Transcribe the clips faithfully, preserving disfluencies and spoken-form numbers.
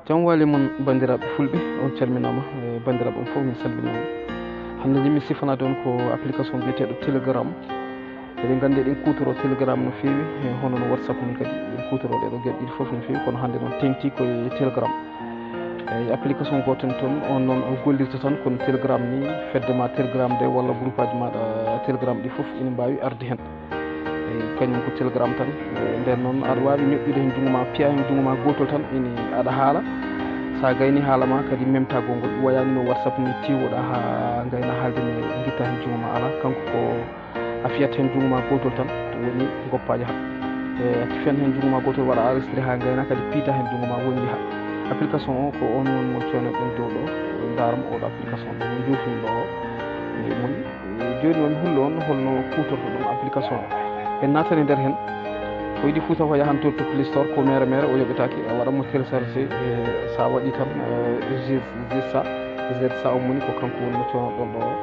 Jam waali mon, banndiraaɓe fulɓe, on calminaama. E banndiraaɓe on fof, min salminaama. Hannde, njiɗmi sifanaade on ko application biyeteeɗo Telegram. Eɗen nganndi eɗen kuutoroo Telegram no feewi, e hono no WhatsApp ni kadi, eɗen kuutoroo ɗeeɗo geɗe ɗiɗi fof no feewi, kono hannde noon teeŋti koye Telegram. Eyi, application gooto en toon, on noon o gollirta tan kono Telegram ni, fedde ma Telegram nde walla groupe aji maaɗa Telegram ɗi fof ina mbaawi arde heen. Eyi, kañum ko Telegram tan. E, nden noon, aɗa waawi ñoƴƴude heen junngo ma, piya heen junngo ma gootol tan, ini aɗa haala. So a gayni haala ma kadi memtagol ngol, wayani no WhatsApp ni, tiwoɗa haa ngayna haalde ne, ngitta heen junngo ma. Alaa, kanko ko a fiyat heen junngo ma gootol tan, woni goppa yaha. E, a fiyan heen junngo ma gootol, waɗa enregistré haa ngayna kadi, piita heen junngo ma, woni yaha. Application o ko on woni mo coynoɗen dow ɗo, ndaram oɗo application ɗo, mo juutum ɗo o, e, woni. E, jooni noon, mi hullo on holno kuutortoɗon application o. En naatani nder heen. Ko yiɗi Fuuta Fo yahan to, to Play Store, ko mere mere, o yoɓetaake. A waɗa mo téléchargé, e, so a waɗi tan, e, Z S A, Z S A on woni ko kanko woni mo coynoɗon ɗo o.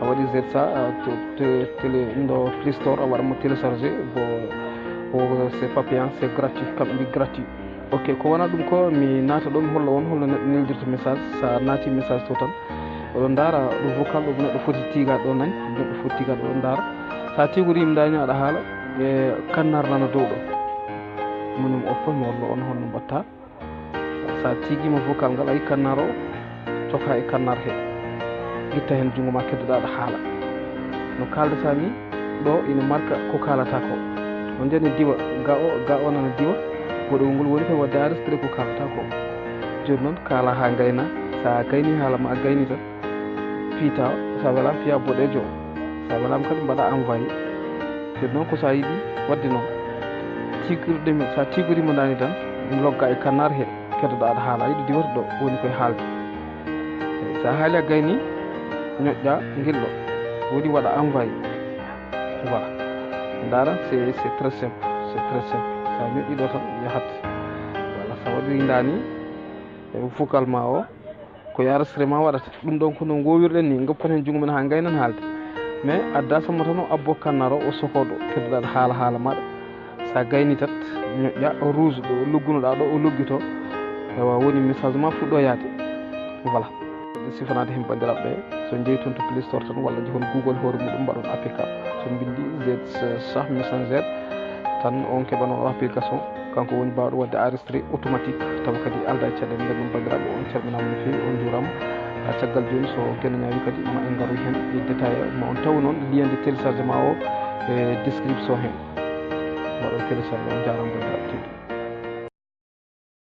A waɗi Z S A, a, to, to, télé, ɗo Play Store, a waɗa mo téléchargé, bo, o, c'est pas payant, c'est gratuit, kamɓe mbi gratuit. Ok, ko wona ɗum ko, mi naata ɗo, mi holla on holno neɗɗo neldirta message. So a naati message to tan, oɗon ndaara ɗo vocal ɗo, neɗɗo foti tiigaade ɗo nani, neɗɗo foti tiigaade ɗo, ndaara. So a tiigoriima ndaa ni aɗa haala, e kannar nana dow ɗo. Moni mo oppo, mi holla on holno mbatta. So a tiigiima vocal ngal, a yi kannar o, coka e kannar he. Itta heen junngo ma, keddoɗaa aɗa haala. No kaaldata ni, ɗo ina marka ko kaalata ko. On njani diwa, ga o, ga o nana diwa, boɗewol ngol woni koye waɗde enregistré ko kaalata ko. Jooni noon, kaala haa ngayna, so a gayni haala ma, a gayni tan, piita, so a welaama piya boɗeejo, so a welaama kadi mbaɗa envoyé. Jooni noon, ko so a yiɗi waɗde noon. Tiigorɗe mi, so a tiigoriima ndaa ni tan, logga e kannar he, keddoɗaa aɗa haala, a yiɗi diwata ɗo, woni koye haalde. So a haali a gayni, ñoƴƴa ngel ɗo, woni waɗa envoyé. Voilà. Ndaara, c'est, c'est très simple, c'est très simple. So a ñoƴƴi ɗo tan, yahat. Voilà, so a waɗiri ndaa ni, e vocal ma o, ko enregistrement waɗata. Ɗum ɗon ko no ngoowirɗen ni, ngoppon heen junngo men haa ngaynen haalde. Mais adda samma tan o abbo kannar o, o soko ɗo, keddoɗaa haala, haala maɗa. So a gayni tan, ñoƴƴa rouge ɗo, luggunoɗaa ɗo, o luggito. Ewa, woni message ma fuɗɗo yaade. Voilà. Sifanaade heen banndiraaɓe ɓe, so njeyton to Play Store tan, walla njehon Google hoore muɗum, mbaɗon A P K. So mbinndi Z S A Messenger tan, on keɓan on application. Kanko woni baawɗo waɗde enregistré automatique, tawa kadi aldaa e caɗeele. Nden noon, banndiraaɓe, on calminaama no feewi, on njuuraama. Haa caggal jooni, so geno ñaawi kadi, ma en ngaroy heen e détail, ma on taw noon lien de téléchargement o e description heen. Mbaɗon téléchargé, on njaaraama, banndiraaɓe tedduɓe.